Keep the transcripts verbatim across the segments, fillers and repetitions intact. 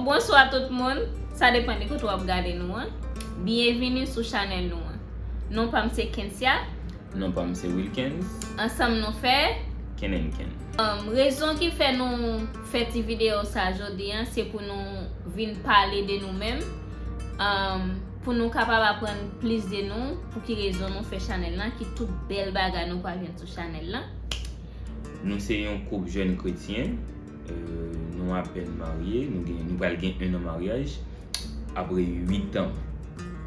Bonswa tout moun, sa depann de kote w ap gade nou an. Byenvini sou chanèl nou an. Non pa m se Kensia. Non pa m se Wilkens. Ansanm nou fè Ken and Ken. Um, rezon ki fè nou fè ti videyo sa jodi an, se pou nou vin pale de nou menm, um, pou nou kapab aprann plis de nou, pou ki rezon nou fè chanèl lan, ki tout bèl bagay nou pral jwenn sou chanèl lan. Nou se yon koup jèn kretyen, euh, nou apèn marye, nou gen, nou pral gen en an maryaj, apre uit an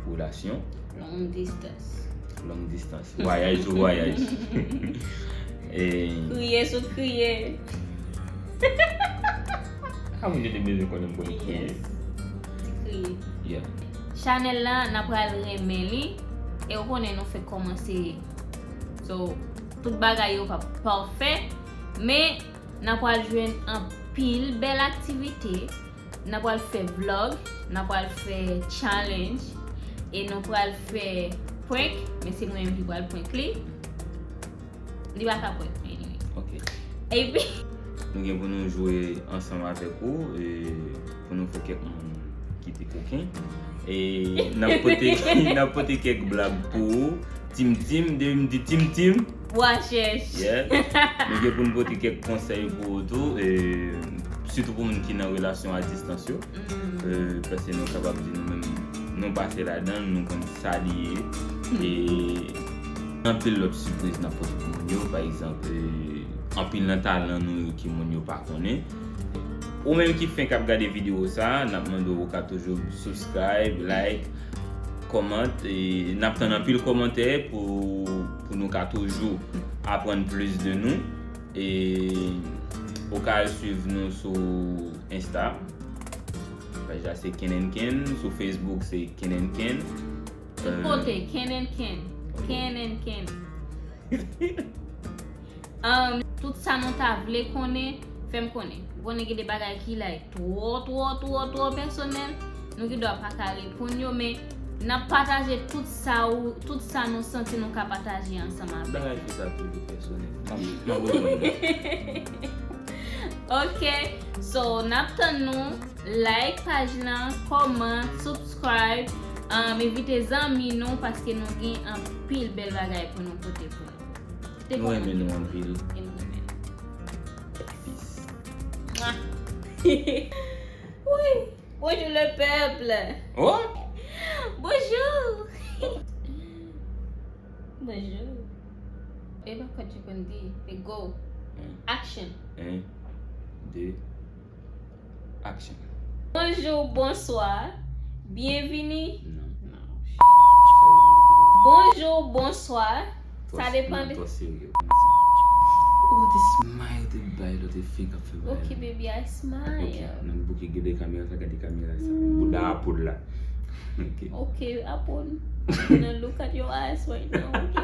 relasyon. Long distance. Long distance. Vwayaj sou vwayaj. E Kriye sou kriye. A moun yo te bezwen konnen m konn kriye. Yes. Ti kriye. Yeah. Chanèl la, n ap pral renmen li. E w konnen nou fèk kòmanse. So, tout bagay yo p ap pafè. Men, n ap pral jwenn anpil bèl aktivite. N ap pral fè vlog, n ap pral fè challenge, e nou pral fè prank, men se mwen menm ki pral prank li. Li pa ka prank, men anyway. Ok. Epi nou gen pou nou jwe ansanm avèk ou, e pou nou fè kèk moun kite koken. E n ap pote, n ap pote kèk blag pou ou. Tim Tim, depi m di Tim Tim, bwa chèch. Yeah. Nou gen pou n pote kèk konsèy pou ou tou, e sitou pou moun ki nan relasyon a distans yo. Mm. E, paske nou kapab di nou menm, nou pase ladan l, nou konn sa li ye. E anpil lòt sipriz n ap pote pou moun yo, pa egzanp, e, anpil nan talan nou yo ki moun yo pa konnen. Ou menm ki fenk ap gade videyo sa, n ap mande w ou ka toujou subscribe, like, comment, e n ap tann anpil kòmantè pou, pou nou ka toujou aprann plis de nou. E ou ka al swiv nou sou Insta. Paj la se Ken and Ken. Sou Facebook se Ken and Ken. Tout kote, Ken and Ken. Ok. Ken and Ken. Um, tout sa nou ta vle konnen, fè m konnen. Ou konnen gen de bagay ki like twò, twò, twò, twò pèsonèl. Nou gen dwa pa ka reponn yo, men n ap pataje tout sa ou, tout sa nou santi nou ka pataje ansanm avèk. Bagay ki sa toujou pèsonèl. M ap, m ap reponn li. Ok, so n ap tann nou. Like paj lan, comment, subscribe, um, envite zanmi nou paske nou gen anpil bèl bagay pou nou pote pou nou. Nou renmen nou anpil. E nou renmen nou. Peace. Mwa. Wi. Bonjour le peuple. Oh? Bonjour. Bonjour. E pa kòd yo konn di. E go. Action. En, de, action. Bonjou, bonswa, byenvini. Non. Non. Bonjou, bonswa. Sa depann de. Twò serye. Ou te smile, te bay lòt fi k ap fè bagay. Ok, baby, I smile. Ok, nan bouke gade kamera sa, gade kamera sa. Bouda apot la. Ok. Ok, apot. Now look at your eyes right now, ok?